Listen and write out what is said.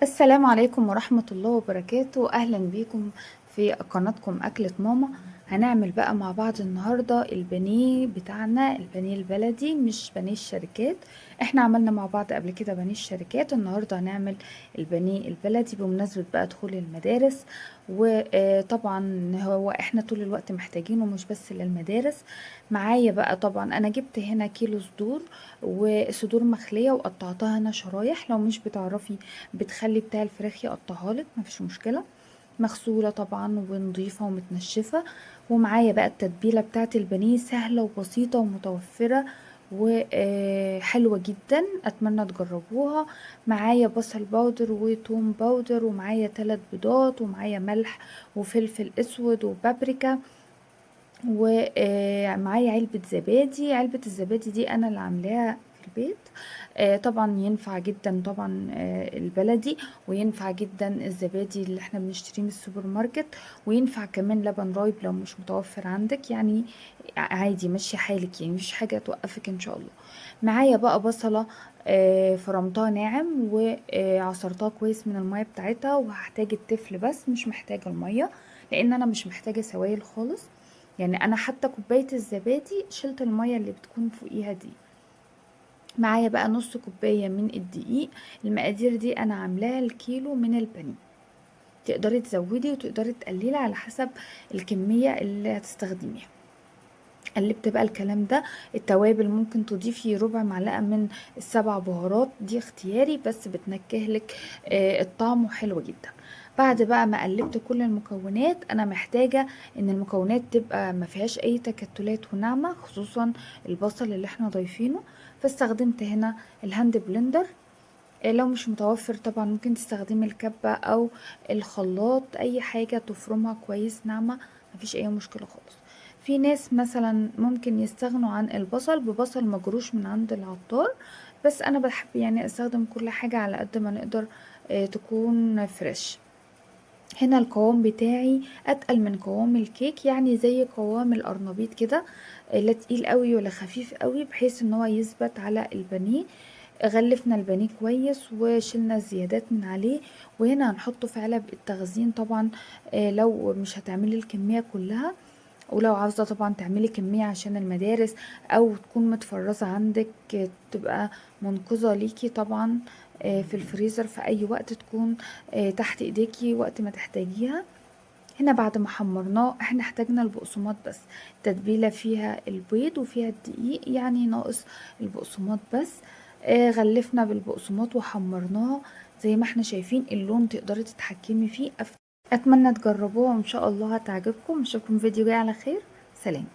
السلام عليكم ورحمة الله وبركاته. أهلا بيكم في قناتكم أكلة ماما. هنعمل بقى مع بعض النهاردة البانيه بتاعنا، البانيه البلدي مش بانيه الشركات. احنا عملنا مع بعض قبل كده بانيه الشركات، النهاردة هنعمل البانيه البلدي بمناسبة بقى دخول المدارس، وطبعا هو احنا طول الوقت محتاجينه مش بس للمدارس. معايا بقى طبعا انا جبت هنا كيلو صدور، وصدور مخلية وقطعتها هنا شرايح. لو مش بتعرفي بتخلي بتاع الفراخ يقطعها لك مفيش مشكلة، مغسولة طبعا ونضيفة ومتنشفة. ومعايا بقى التتبيلة بتاعت البانيه، سهلة وبسيطة ومتوفرة وحلوة جدا، اتمنى تجربوها. معايا بصل powder وتوم powder، ومعايا 3 بيضات، ومعايا ملح وفلفل اسود وبابريكا، ومعايا علبة زبادي. علبة الزبادي دي انا اللي عاملاها في البيت. طبعا ينفع جدا طبعا، البلدي، وينفع جدا الزبادي اللي احنا بنشتريه من السوبر ماركت، وينفع كمان لبن رايب لو مش متوفر عندك، يعني عادي مشي حالك، يعني مفيش حاجة توقفك ان شاء الله. معايا بقى بصلة، فرمتها ناعم وعصرتها كويس من المية بتاعتها، وهحتاج التفل بس مش محتاجة المية لان انا مش محتاجة سوائل خالص. يعني انا حتى كوباية الزبادي شلت المية اللي بتكون فوقيها دي. معايا بقى نص كوباية من الدقيق. المقادير دي انا عاملاها الكيلو من البانيه، تقدري تزودي وتقدري تقللي على حسب الكمية اللي هتستخدميها. قلبت بقى الكلام ده. التوابل ممكن تضيفي ربع معلقة من ال7 بهارات، دي اختياري بس بتنكهلك، الطعم وحلو جدا. بعد بقى ما قلبت كل المكونات، انا محتاجة ان المكونات تبقى ما فيهاش اي تكتلات وناعمة، خصوصا البصل اللي احنا ضايفينه، فاستخدمت هنا ال hand blender. لو مش متوفر طبعا ممكن تستخدمي الكبة او الخلاط، اي حاجة تفرمها كويس ناعمة، مفيش اي مشكلة خالص. في ناس مثلا ممكن يستغنوا عن البصل ببصل مجروش من عند العطار، بس انا بحب استخدم كل حاجة على قد ما نقدر، تكون fresh. هنا القوام بتاعي اتقل من قوام الكيك، يعني زي قوام القرنبيط كده، لا تقيل قوي ولا خفيف قوي، بحيث ان هو يثبت على البانيه. غلفنا البانيه كويس وشلنا الزيادات من عليه، وهنا هنحطه في علب التخزين طبعا، لو مش هتعملي الكمية كلها، ولو عاوزة طبعا تعملي كمية عشان المدارس او تكون متفرزة عندك، تبقى منقذة ليكي طبعا، في الفريزر في اي وقت تكون، تحت ايديكي وقت ما تحتاجيها. هنا بعد ما حمرناه احنا احتاجنا البقسماط بس، التتبيلة فيها البيض وفيها الدقيق، يعني ناقص البقسماط بس. غلفنا بالبقسماط وحمرناها زي ما احنا شايفين، اللون تقدري تتحكمي فيه. اتمنى تجربوها وان شاء الله هتعجبكم. اشوفكم فيديو جاي على خير. سلام.